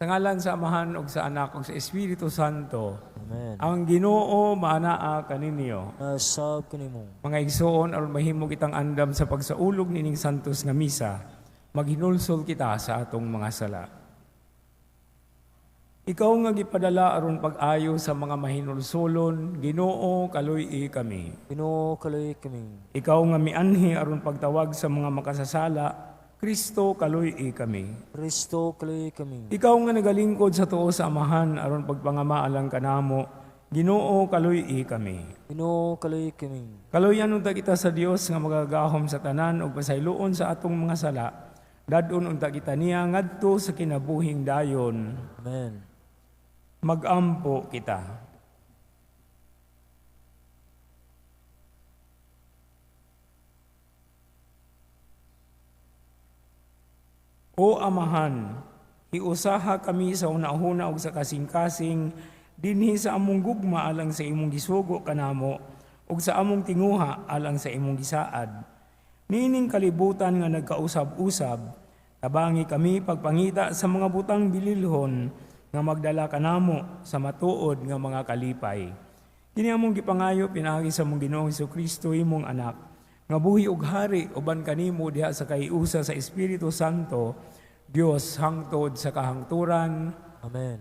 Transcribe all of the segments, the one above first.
Sa ngalan sa Amahan ug sa Anak ug sa Espiritu Santo. Amen. Ang Ginoo maanaa kaninyo. Nasab kanimo. Mga igsoon, aron mahimo kitang andam sa pagsaulog nining santos nga misa, maghinulsol kita sa atong mga sala. Ikaw nga gipadala aron pag-ayo sa mga mahinulsolon, Ginoo, kaluy-i kami. Ginoo, kaluy kami. Ikaw nga mianhi aron pagtawag sa mga makasasala, Kristo, kaluy-i kami. Kristo, kaluy kami. Ikaw nga nagalingkod sa tuo sa Amahan aron pagpangamaalang kanamo, Ginoo, kaluy-i kami. Ginoo, kaluy kami. Kaluyan unta kita sa Dios nga magagahom sa tanan ug pasayloon sa atong mga sala. Dad-on unta kita niya ngadto sa kinabuhing dayon. Amen. Magampo kita. O Amahan, hiusaha kami sa unahuna ug sa kasing-kasing dinhi sa among gugma alang sa imong gisugo kanamo ug sa among tinguha alang sa imong gisaad. Niining kalibutan nga nagkausab-usab, tabangi kami pagpangita sa mga butang bililhon nga magdala kanamo sa matuod nga mga kalipay. Kini among gipangayo pinaagi sa among Ginoong Hesukristo, imong anak, nga buhi ug hari uban kanimo diha sa kaiusa sa Espiritu Santo, Dios hangtod sa kahangturan. Amen.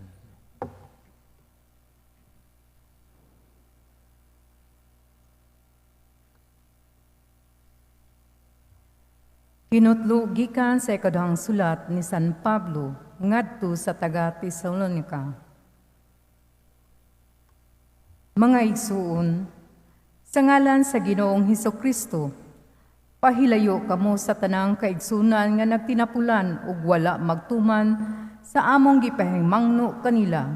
Kinutlo gikan sa ikaduhang sulat ni San Pablo ngadto sa taga Tesalonica. Mga igsuon, sa ngalan sa Ginoong Hesukristo, pahilayo kamo sa tanang kaigsunan nga nagtinapulan ug wala magtuman sa among gipahimangno kanila.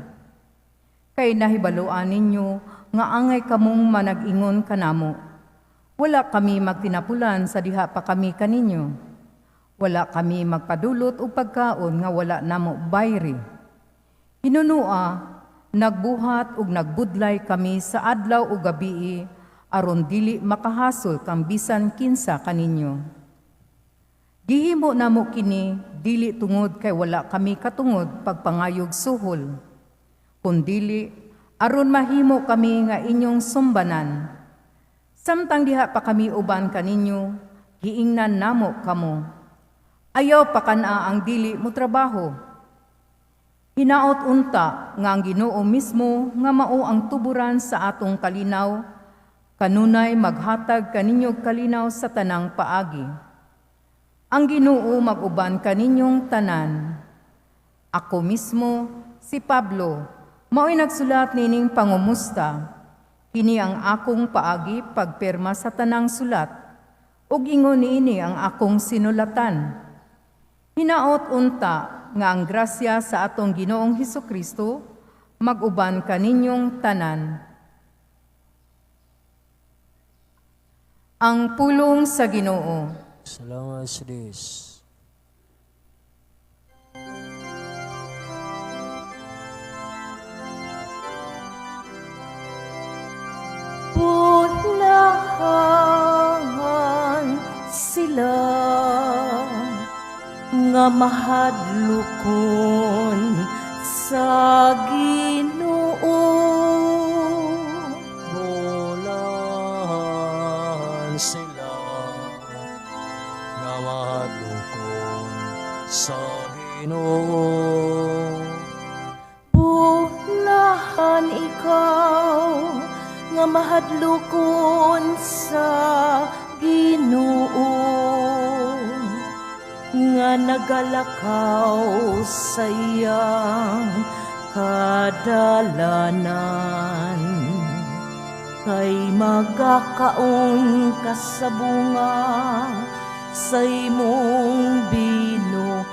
Kay nahibaloan ninyo nga angay kamong manag-ingon kanamo. Wala kami magtinapulan sa diha pa kami kaninyo. Wala kami magpadulot og pagkaon nga wala namo bayri. Hinunua, nagbuhat ug nagbudlay kami sa adlaw ug gabii aron dili makahasol kang bisan kinsa kaninyo. Gihimo namo kini dili tungod kay wala kami katungod pagpangayog suhol, kundili aron mahimo kami nga inyong sumbanan. Samtang diha pa kami uban kaninyo, giingnan namo kamo. Ayaw pa kana ang dili mo trabaho. Hinaot unta nga ang Ginoo mismo nga mao ang tuburan sa atong kalinaw, kanunay maghatag kaninyo kalinaw sa tanang paagi. Ang Ginoo mag-uban kaninyong tanan. Ako mismo, si Pablo, mao'y nagsulat nining pangumusta. Kini ang akong paagi pagpirma sa tanang sulat, ug ingon niini ang akong sinulatan. Hinaot unta nga ang grasya sa atong Ginoong Hesukristo mag-uban kaninyong tanan. Ang pulong sa Ginoo. Salamat sa Dios. Bulahan sila nga mahadlokon sa Ginoo. Bulahan sila nga mahadlokon sa Ginoo. Bulahan ikaw nga mahadlokon sa Ginoo, nga nagalakaw sa iyang kadalanan. Kay magakaon ka sa bunga sa imong binuhatan.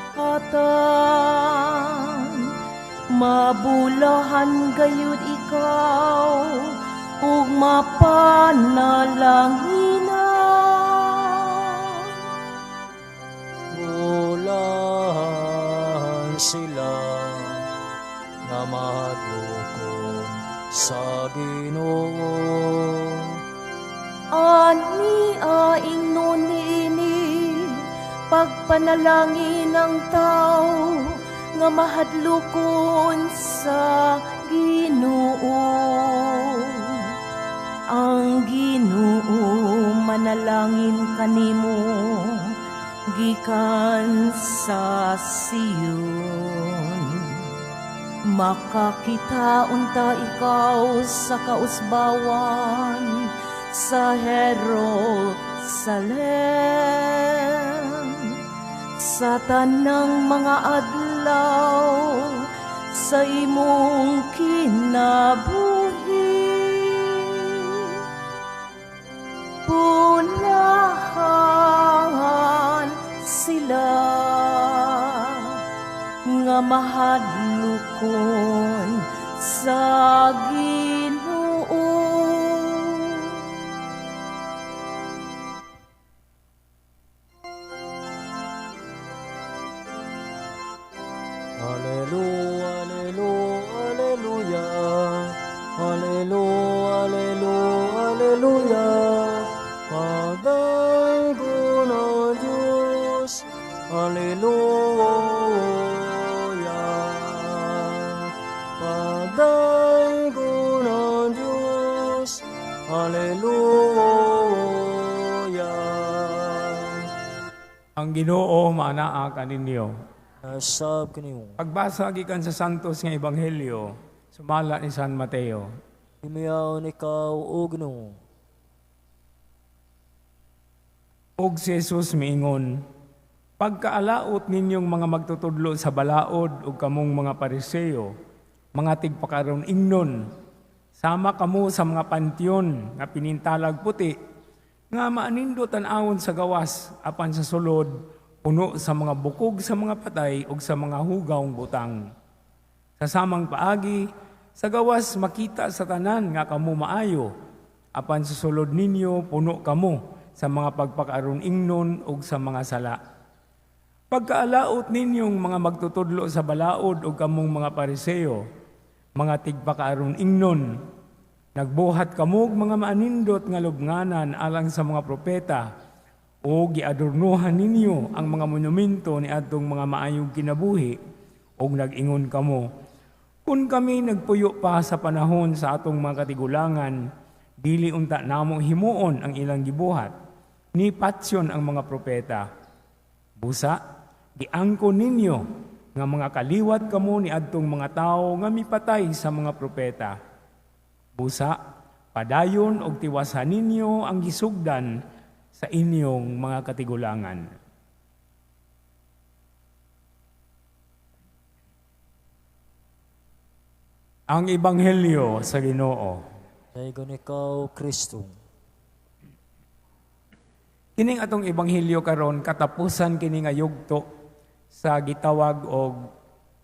Mabulahan gayud ikaw ug mapanalanginan. Bulahan sila nga mahadlokon sa Ginoo. Ani aingnon niini pagpanalangin ang tao nga nga mahadlokon sa Ginoo. Ang Ginoo manalangin kanimo gikan sa Sion. Makakita unta ikaw sa kausbawan sa Jerusalem sa tanang mga adlaw sa imong kinabuhi. Bulahan sila nga mahadlokon sa Ginoo. Alleluia, alleluia, alleluia. Alleluia, alleluia, alleluia. Padaygon ang Diyos. Alleluia. Padaygon ang Diyos. Alleluia. Ang Ginoo maanaa kaninyo. Nasab kanimo. Pagbasa gikan sa Santos nga Ebanghelyo, sumala ni San Mateo. Himayaon ikaw, o Ginoo. Og si Jesus miingon, pagkaalaot ninyong mga magtutudlo sa balaod ug kamong mga Pariseo, mga tigpakaron ingnon, sama kamo sa mga panteon nga pinintalag puti, nga maanindo tan-awon sa gawas apan sa sulod, puno sa mga bukog sa mga patay ug sa mga hugawng butang. Sa samang paagi, sa gawas makita sa tanan nga kamo maayo, apan sa sulod ninyo puno kamo sa mga pagpakaron ingnon ug sa mga sala. Pagkaalaot ninyong mga magtutudlo sa balaod ug kamong mga Pariseo, mga tigpakaaron ingnon, nagbuhat kamo og mga maanindot nga lubnganan alang sa mga propeta, o giadornuhan ninyo ang mga monumento ni adtong mga maayong kinabuhi, og nag-ingon kamo, kun kami nagpuyo pa sa panahon sa atong mga katigulangan, dili unta namo himuon ang ilang gibuhat, ni patsyon ang mga propeta. Busa, giangko ninyo nga mga kaliwat kamo ni adtong mga tawo nga mipatay sa mga propeta. Busa, padayon og tiwasan ninyo ang gisugdan sa inyong mga katigulangan. Ang Ebanghelyo sa Ginoo. Dayon ikaw, Kristo. Kining atong Ebanghelyo karon katapusan kini nga yugto sa gitawag og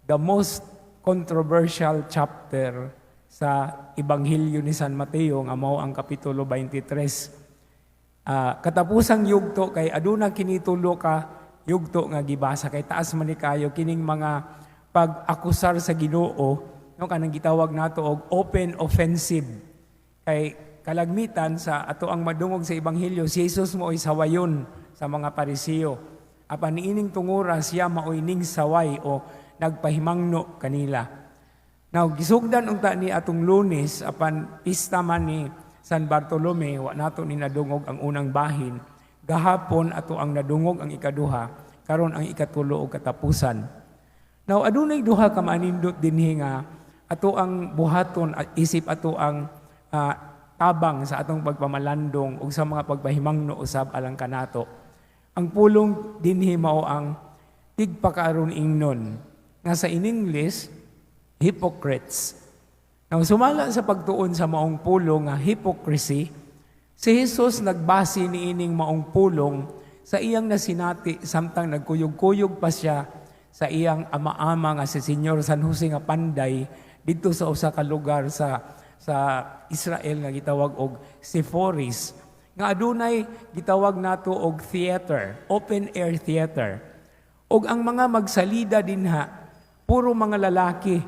the most controversial chapter sa Ebanghelyo ni San Mateo nga mao ang kapitulo 23. Katapusang yugto kay aduna kini tulo ka yugto nga gibasa kay taas man ni kayo kining mga pag-akusar sa Ginoo, no, kanang gitawag nato og open offensive. Kay kalagmitan sa ato ang madungog sa Ebanghelyo, si Jesus mao'y sawayon sa mga Pariseo. Apan niining tungura siya mao'y ning saway o nagpahimangno kanila. Now gisugdan unta ni atong Lunes apan pista man ni San Bartolome, wa nato ni nadungog ang unang bahin. Gahapon ato ang nadungog ang ikaduha, karon ang ikatulo og katapusan. Now adunay duha ka maanindot dinhi nga ato ang buhaton at isip ato ang tabang sa atong pagpamalandong ug sa mga pagpahimangno usab alang kanato. Ang pulong dinhi mao ang tigpakaaron ingnon nga sa in English hypocrites. Now sumala sa pagtuon sa maong pulong nga hypocrisy, si Jesus nagbase niining maong pulong sa iyang nasinati samtang nagkuyog-kuyog pa siya sa iyang ama-ama nga si Senyor San Jose nga Panday didto sa usa ka lugar sa Israel nga gitawag og Sepphoris, nga adunay gitawag nato og theater, open air theater. Og ang mga magsalida dinha puro mga lalaki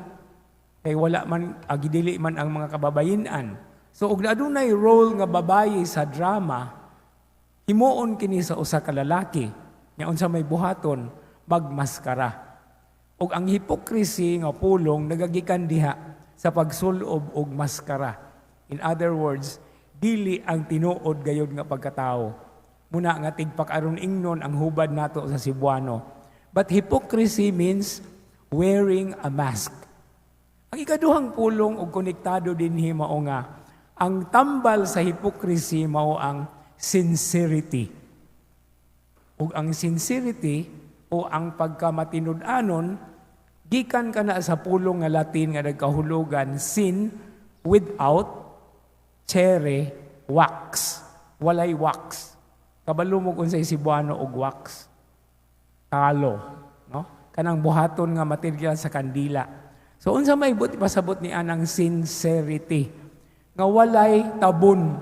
kay wala man agidili man ang mga kababayen-an. So og adunay role nga babayi sa drama, himuon kini sa usa ka lalaki nya unsa may buhaton, magmaskara. Ug ang hypocrisy nga pulong nagagikan diha sa pagsulob og maskara. In other words, dili ang tinuod gayod nga pagkatao. Muna nga tigpakaron ingnon ang hubad nato sa Cebuano. But hypocrisy means wearing a mask. Ang ikaduhang pulong og konektado dinhi mao nga ang tambal sa hypocrisy mao ang sincerity. Ug ang sincerity o ang pagkamatinud-anon gikan kana sa pulong nga Latin nga nagkahulugan sin without cere wax. Walay wax. Kabalo mo kung sa Cebuano og wax. Talo, no? Kanang buhaton nga material sa kandila. So unsa may buot ipasabot ni anang sincerity? Nga walay tabon,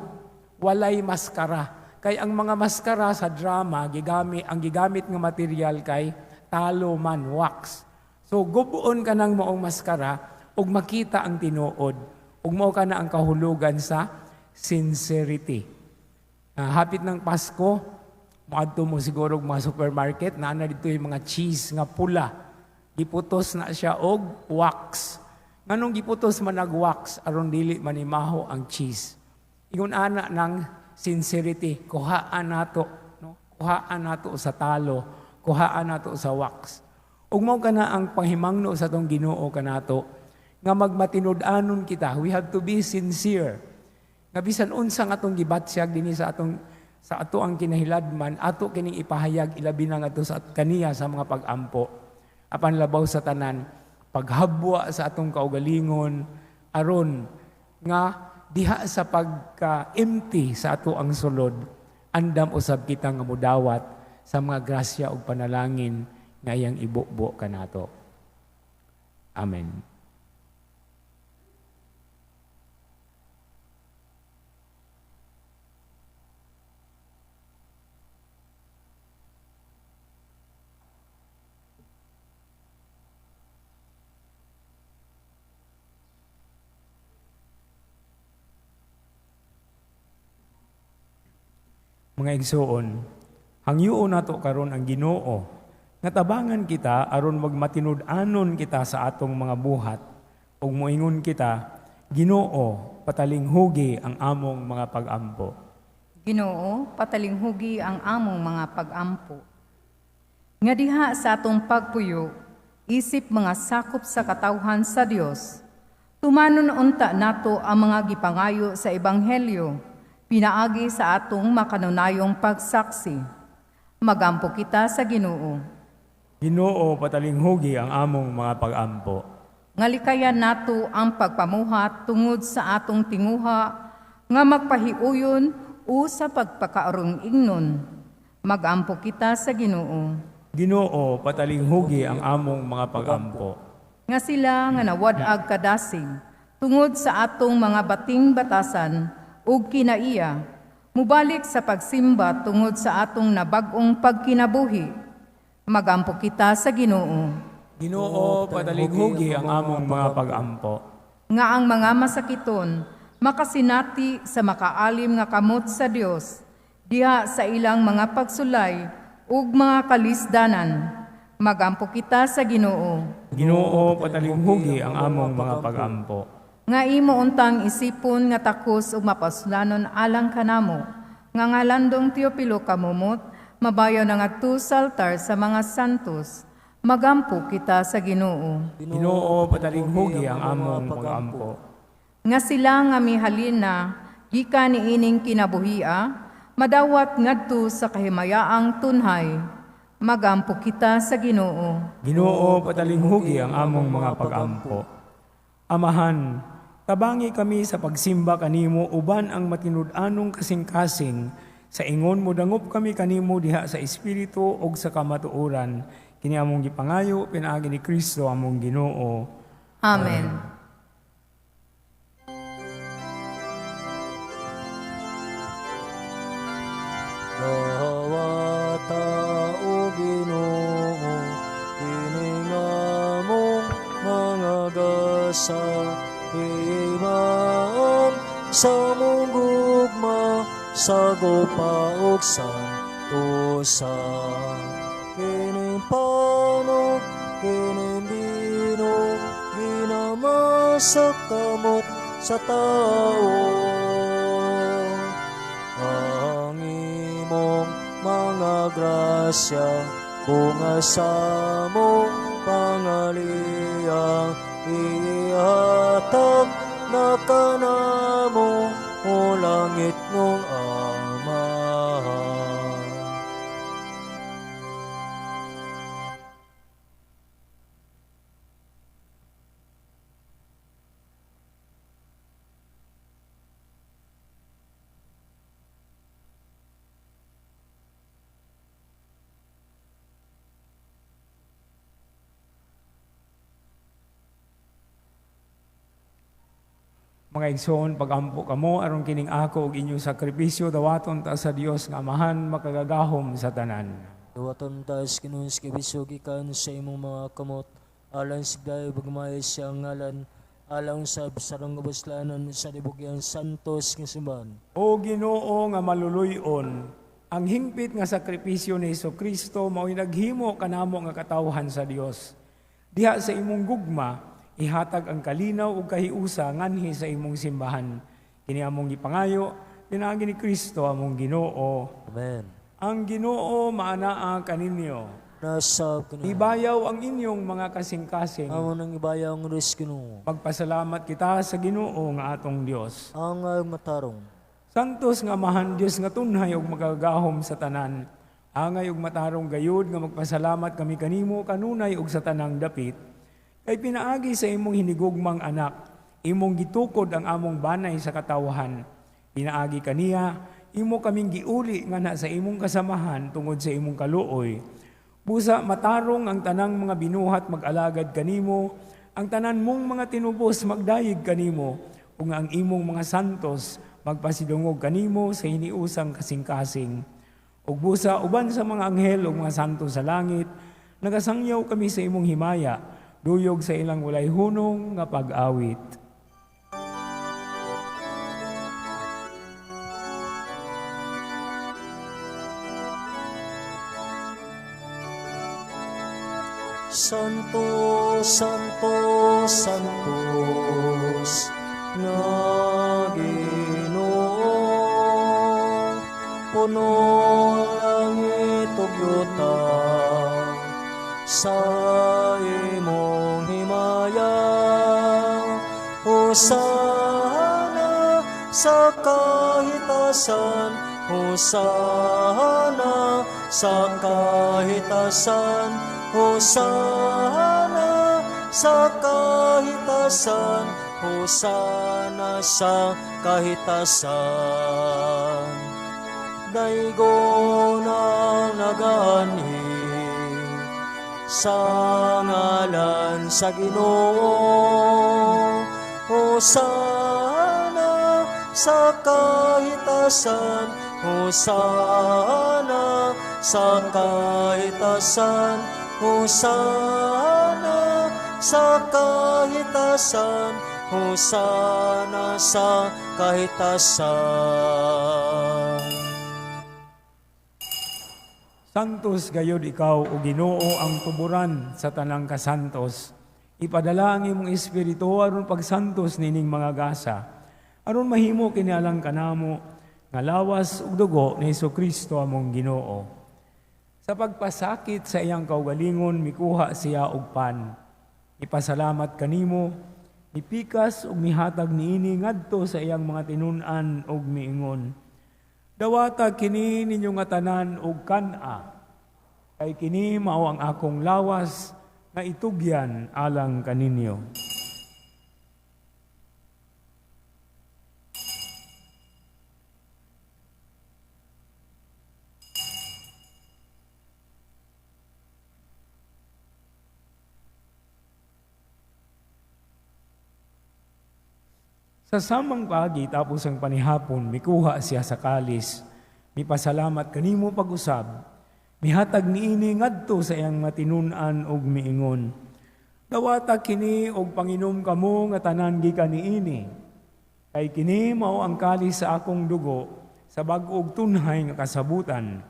walay maskara. Kay ang mga maskara sa drama, ang gigamit nga material kay talo man, wax. So gubuon ka ng maong maskara ug makita ang tinuod. Ug mao ka na ang kahulugan sa sincerity. Hapit ng Pasko, moadto mo siguro og mga supermarket, naa na dito yung mga cheese nga pula. Giputos na siya og wax. Nganong giputos man og wax aron dili manimaho ang cheese. Ingon ana ng sincerity, kuhaan nato, no? Kuhaan nato sa talo, kuhaan nato sa wax. Ug mao kana ang panghimangno sa atong Ginoo kanato nga magmatinud-anon kita. We have to be sincere. Nga bisan unsa nga atong gibatsyag dinhi sa atong sa ato ang kinahiladman, ato kining ipahayag ilabi na ngadto sa kaniya sa mga pag-ampo. Apan labaw sa tanan, paghabwa sa atong kaugalingon aron nga diha sa pagka-empty sa ato ang sulod, andam usab kita nga mudawat sa mga grasya ug panalangin nga iyang ibubo kanato. Amen. Mga igsoon, hangyoon nato karon ang Ginoo nga tabangan kita aron magmatinud-anon kita sa atong mga buhat ug moingon kita, Ginoo, patalinghugi ang among mga pag-ampo. Ginoo, patalinghugi ang among mga pag-ampo. Nga diha sa atong pagpuyo, isip mga sakop sa katawhan sa Dios, tumanon unta nato ang mga gipangayo sa Ebanghelyo, pinaagi sa atong makanunayong pagsaksi. Magampo kita sa Ginoo. Ginoo, patalinghugi ang among mga pag-ampo. Ngalikayan nato ang pagpamuhat tungod sa atong tinguha nga magpahiuyon o sa pagpakaarong ingnon. Magampo kita sa Ginoo. Ginoo, patalinghugi ang among mga pag-ampo. Nga sila nga nawad-ag kadasig tungod sa atong mga bating batasan ug kinaiya, mubalik sa pagsimba tungod sa atong nabag-ong pagkinabuhi. Magampo kita sa Ginoo. Ginoo, patalinghugi ang among mga pag-ampo. Nga ang mga masakiton makasinati sa makaalim nga kamot sa Dios diha sa ilang mga pagsulay ug mga kalisdanan. Magampo kita sa Ginoo. Ginoo, patalinghugi ang among mga pag-ampo. Nga imo untang isipon nga takos ug mapaslanon alang kanamo, nga ngalandong Teopilo kamumot, mabayo na ngadto sa altar sa mga santos. Magampo kita sa Ginoo. Ginoo, patalinghugi ang among pag-ampo. Nga sila nga mihalin na gikan niining kinabuhia, madawat ngadto sa kahimayaang tunhay. Magampo kita sa Ginoo. Ginoo, patalinghugi ang among mga pag-ampo. Amahan, tabangi kami sa pagsimba kanimo uban ang matinud-anong kasing-kasing. Sa ingon mo dangop kami kanimo diha sa espiritu ug sa kamatuoran. Kini among gipangayo pinaagi ni Kristo among Ginoo. Amen. Dawata o Ginoo, kini ngamong mga gasa, himaan sa mong gugma, sa gupa ug santosa. Kining panog, kining sa kamot sa tao. Ang imong mga grasya bunga sa among pangaliyang ihatag na kanamo, o langitnong Amahan. Mga igsoon, pagampo kamo aron kining ako ug inyong sakripisyo dawaton ta sa Dios nga Amahan makagagahom sa tanan. Dawaton ta sa Ginoo sakripisyo gikan sa imong mga kamot, alang sa dayo pagmay sa ngalan, alang sa sarang kabuslanan sa libog iyang santos nga simbahan. O Ginoo nga maluluy-on, ang hingpit nga sakripisyo ni Hesukristo mao'y naghimo kanamo nga katawhan sa Dios. Diha sa imong gugma, ihatag ang kalinaw ug kahiusa nganhi sa imong simbahan. Kini among gipangayo pinaagi ni Kristo among Ginoo. Amen. Ang Ginoo maanaa kaninyo. Nasa kaniyo. Ibayaw ang inyong mga kasing-kasing. Amo nang ibayaw ang Diyos Ginoo. Pagpasalamat kita sa Ginoo nga atong Dios. Ang ay matarong. Santos nga Amahan Dios nga tunhay ug makagagahom sa tanan. Angay ug matarong gayud nga magpasalamat kami kanimo kanunay ug sa tanang dapit. Kay pinaagi sa imong hinigugmang anak, imong gitukod ang among banay sa katawhan. Pinaagi kaniya, imo kaming giuli nga na sa imong kasamahan tungod sa imong kaluoy. Busa matarong ang tanang mga binuhat mag-alagad kanimo, ang tanan mong mga tinubos magdayeg kanimo, ug ang imong mga santos magpasidungog kanimo sa hiniusang kasing-kasing. Ug busa uban sa mga anghel ug mga santos sa langit, nagasangyaw kami sa imong himaya, duyog sa ilang walay hunong nga pag-awit. Santo, Santo, Santos, na Ginoo, puno langit ug yuta sa imong himaya. Hosana sa kahitasan, Hosana sa kahitasan, Hosana sa kahitasan, Hosana sa kahitasan. Daygon ang nagaanhi sa ngalan sa Ginoo. Hosana sa kahitasan, Hosana sa kahitasan, Hosana sa kahitasan, Hosana sa kahitasan. Santos gayod ikaw o Ginoo ang tuburan sa tanang kasantos. Ipadala ang imong espiritu aron pagsantos nining mga gasa. Aron mahimo kini alang kanamo nga lawas ug dugo ni Hesukristo among Ginoo. Sa pagpasakit sa iyang kaugalingon mikuha siya og pan. Ipasalamat kanimo, mipikas ug mihatag niini ngadto sa iyang mga tinun-an ug miingon. Dawata kini ninyo nga tanan og kan-a, kay kini mao ang akong lawas nga itugyan alang kaninyo. Sa samang paagi tapos ang panihapon, mikuha siya sa kalis. Mipasalamat kanimo pag-usab. Mihatag niini ngadto sa iyang matinun-an og miingon. Dawata kini og panginom kamo nga tanan gikan niini. Kay kini mao ang kalis sa akong dugo sa bag-ong tunhay nga kasabutan.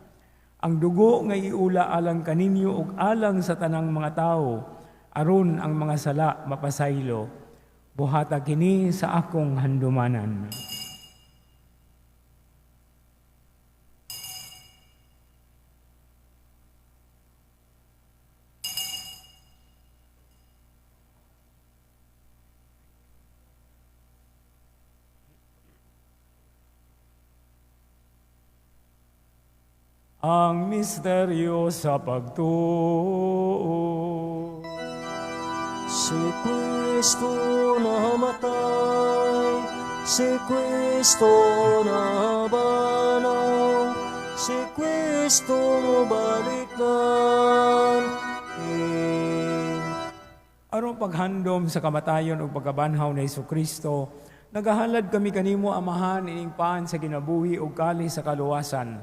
Ang dugo nga iula alang kaninyo ug alang sa tanang mga tawo, aron ang mga sala mapasaylo. Buhata kini sa akong handumanan. Ang misteryo sa pagtuo. Si Kristo namatay, si Kristo nabanaw, si Kristo mobalik nan. Aron paghandom sa kamatayon ug pagkabanhaw ni Hesukristo, nagahalad kami kanimo, Amahan, ining paan sa kinabuhi ug kalis sa kaluwasan.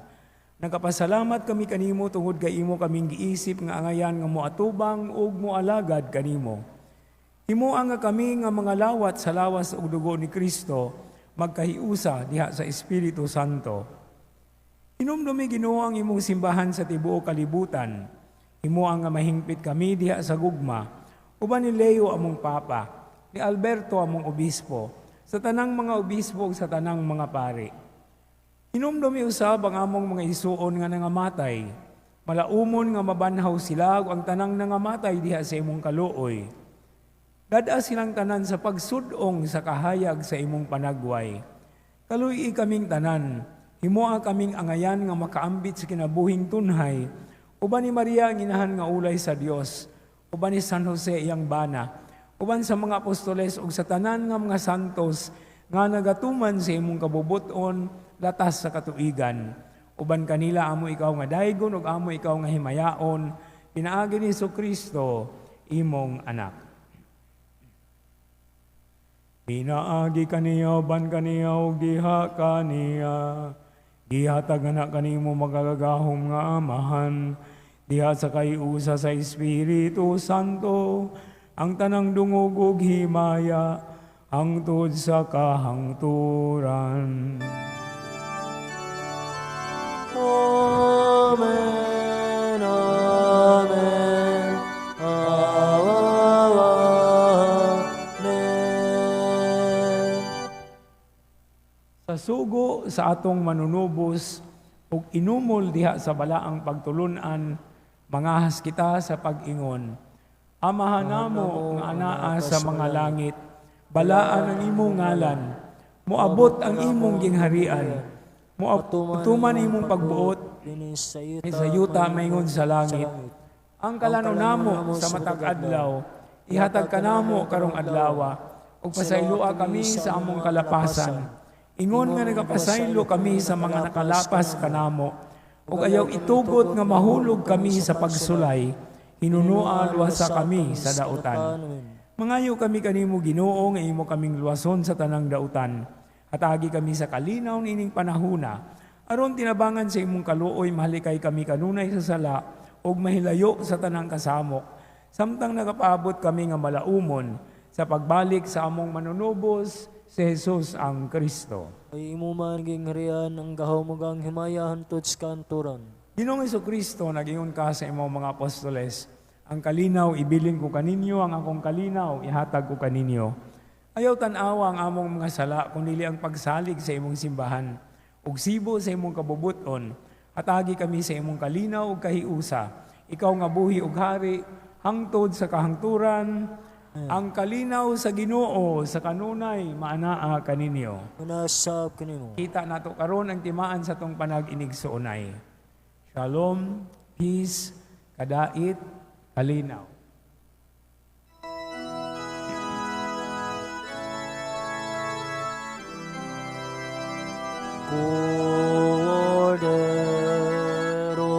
Nagapasalamat kami kanimo tungod kay imo kaming giisip nga angayan nga moatubang ug moalagad kanimo. Himoa nga kami nga mga lawat sa lawas ug dugo ni Kristo magkahiusa diha sa Espiritu Santo. Hinumdumi, Ginoo, ang imong simbahan sa tibuok kalibutan. Himoa nga mahingpit kami diha sa gugma. Uban ni Leo among Papa, ni Alberto among obispo, sa tanang mga obispo ug sa tanang mga pari. Hinumdumi usab ang among mga isuon nga nangamatay. Malaumon nga mabanhaw sila ug ang tanang nangamatay diha sa imong kaluoy. Dad-a silang tanan sa pagsudong sa kahayag sa imong panagway. Kaluy-i kaming tanan, himoa kaming angayan nga makaambit sa kinabuhing tunhay, uban ni Maria ang inahan nga ulay sa Dios, uban ni San Jose iyang bana, uban sa mga apostoles ug sa tanan nga mga santos nga nagatuman sa imong kabubuton latas sa katuigan. Uban kanila amo ikaw nga daygon ug amo ikaw nga himayaon, pinaagi ni Hesukristo imong anak. Pinaagi kaniya, uban kaniya ug diha kaniya, gihatag na kanimo magagahom nga Amahan, diha sa kaiusa sa Espiritu Santo, ang tanang dungog ug himaya, hangtod sa kahangturan. Amen, amen, amen. Sa sugo sa atong manunubos ug inumol diha sa balaang pagtulunan, mangahas kita sa pag-ingon. Amahan namo nga anaa sa mga langit, balaan ang imong ngalan, moabot ang imong gingharian, moatuman imong pagbuot sa yuta maingon sa langit. Ang kalano namo sa matag adlaw, ihatag kanamo karong adlawa, ug pasayloa kami sa among kalapasan. Ingon nga nagapasaylo kami sa mga nakalapas kanamo, ug ayaw itugot nga mahulog kami sa pagsulay, hinunua luwasa kami sa dautan. Mangayo kami kanimo, Ginoo, nga imo kaming luwason sa tanang dautan. Hatagi kami sa kalinaw nining panahuna, aron tinabangan sa imong kaluoy mahalikay kami kanunay sa sala ug mahilayo sa tanang kasamok, samtang nagapaabot kami nga malaumon sa pagbalik sa among manunubos si Jesus ang Kristo. Ay imo man gingharian ang gahom ug ang himaya hantod sa kanturan. Ginoong Hesukristo, nag-ingon ka sa imong mga apostoles, ang kalinaw ibilin ko kaninyo, ang akong kalinaw ihatag ko kaninyo. Ayaw tan-awa ang among mga sala, kundi ang pagsalig sa imong simbahan, ug sibo sa imong kabubuton. Hatagi kami sa imong kalinaw ug kahiusa. Ikaw nga buhi ug hari, hangtod sa kahangturan. Ang kalinaw sa Ginoo sa kanunay maanaa kaninyo. Manasab kanimo. Kita nato karon ang timaan sa tong panag-inigsuonay. Shalom, peace, kadait, kalinaw. Kordero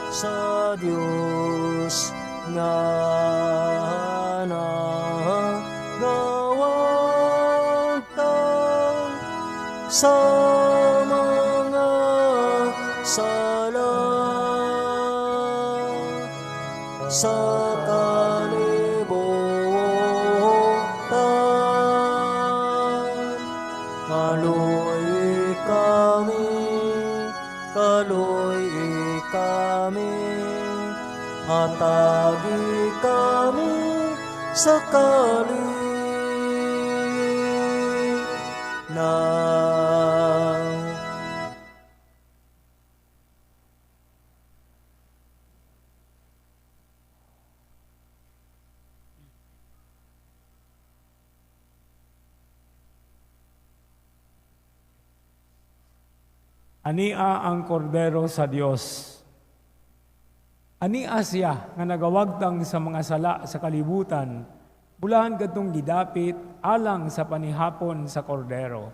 sa Dios nga nagawangtang sa mga sala sa kalibutan. Kaloy kami, kaloy kami, hatagi kami sa kalinaw. adlaw. Ania ang kordero sa Dios. Ania siya nga nagawagtang sa mga sala sa kalibutan, bulahan kadtong gidapit alang sa panihapon sa kordero.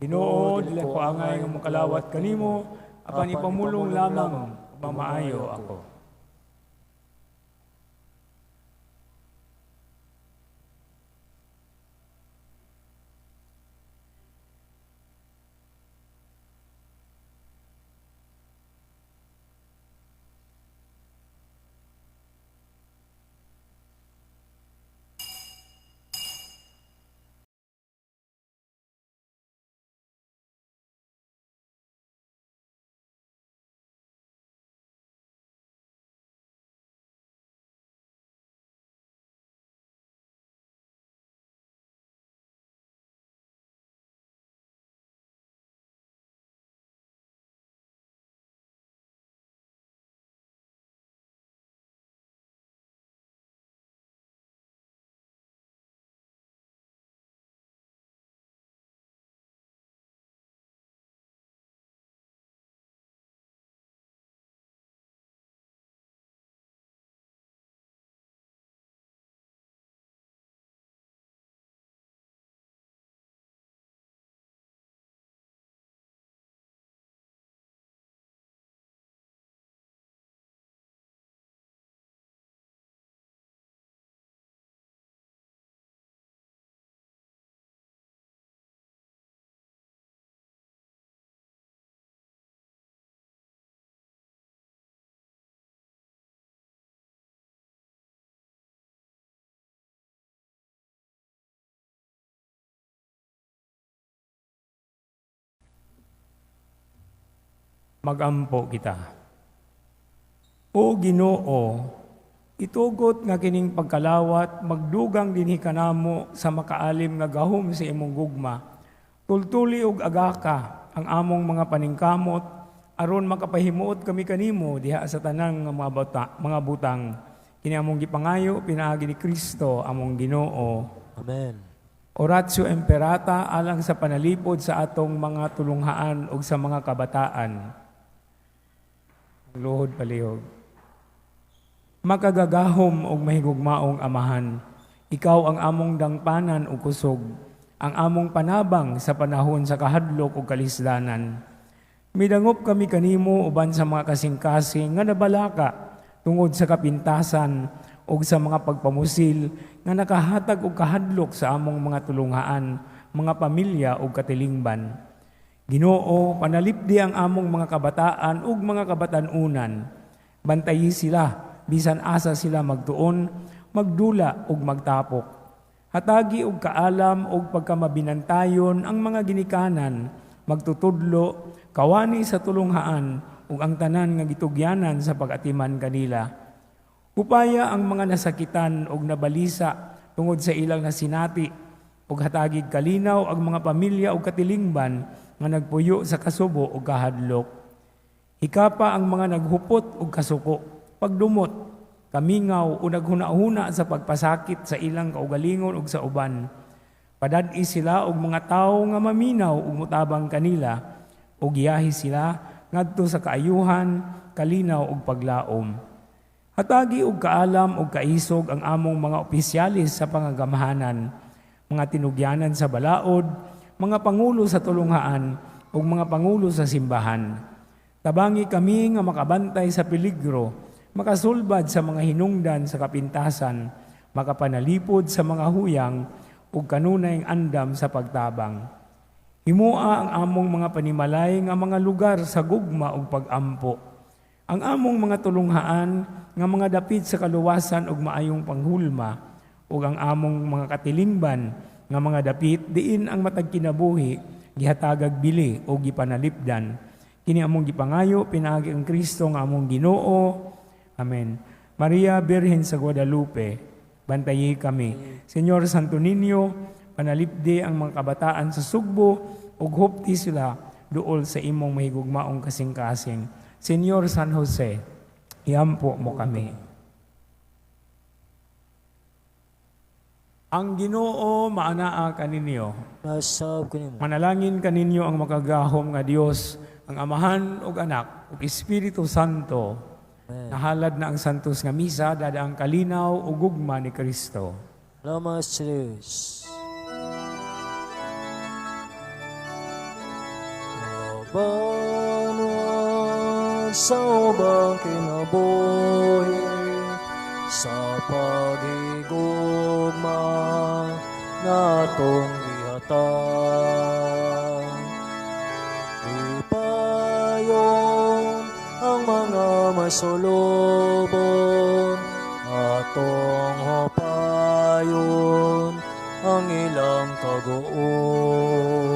Ginoo, dili ko angay nga mokalawat kanimo, apan ipamulong lamang mamaayo ako. Magampo kita. O Ginoo, itugot nga kining pagkalawat magdugang dinhi kanamo sa makaalim nga gahom sa imong gugma. Tultuli og agaka ang among mga paningkamot aron makapahimuot kami kanimo diha sa tanang nga mga butang. Kini among gipangayo pinaagi ni Kristo among Ginoo. Amen. Oratio Imperata alang sa panalipod sa atong mga tulunghaan ug sa mga kabataan. Luhod palihog. Makagagahom og mahigugmaong Amahan, ikaw ang among dangpanan ug kusog, ang among panabang sa panahon sa kahadlok ug kalisdanan. Midangop kami kanimo uban sa mga kasing-kasing nga nabalaka tungod sa kapintasan ug sa mga pagpamusil nga nakahatag og kahadlok sa among mga tulunghaan, mga pamilya ug katilingban. Ginoo, panalipdi ang among mga kabataan ug mga kabatan-unan. Bantayi sila, bisan asa sila magtuon, magdula ug magtapok. Hatagi og kaalam ug pagkamabinantayon ang mga ginikanan, magtutudlo, kawani sa tulunghaan ug ang tanan nga gitugyanan sa pag-atiman kanila. Upaya ang mga nasakitan og nabalisa tungod sa ilang nasinati ug hatagig kalinaw ang mga pamilya ug katilingban nga nagpuyo sa kasubo ug kahadlok. Hikapa ang mga naghupot ug kasuko, pagdumot, kamingaw o naghuna-huna sa pagpasakit sa ilang kaugalingon ug sa uban. Padad-i sila og mga tawo nga maminaw ug mutabang kanila ug giyahi sila ngadto sa kaayuhan, kalinaw ug paglaom. Hatagi og kaalam ug kaisog ang among mga opisyalis sa pangagamhanan, mga tinugyanan sa balaod, mga pangulo sa tulunghaan ug mga pangulo sa simbahan. Tabangi kami nga makabantay sa peligro, makasulbad sa mga hinungdan sa kapintasan, makapanalipod sa mga huyang ug kanunay andam sa pagtabang. Himua ang among mga panimalay nga mga lugar sa gugma ug pag-ampo. Ang among mga tulunghaan nga mga dapit sa kaluwasan ug maayong panghulma ug ang among mga katilingban nga mga dapit diin ang matag kinabuhi gihatagag bili o gipanalipdan. Kini among gipangayo pinaagi ang Kristo nga among Ginoo. Amen. Maria Birhen sa Guadalupe, bantayi kami. Señor Santo Niño, Panalipdi ang mga kabataan sa Sugbo ug hupti sila duol sa imong mahigugmaong kasing-kasing. Senyor San Jose, iampo mo kami. Ang Ginoo maanaa kaninyo. Nasab kanimo. Manalangin kaninyo ang makagahom nga Dios, ang Amahan ug Anak ug Espiritu Santo. Nahalad na ang santos nga misa dada ang kalinaw ug gugma ni Kristo. Salamat sa Diyos. Mabanwag sa ubang kinabuhi, sa paghigugma natong gihatag. Ipayon ang mga masulubon, atong hupayon ang ilang kaguol.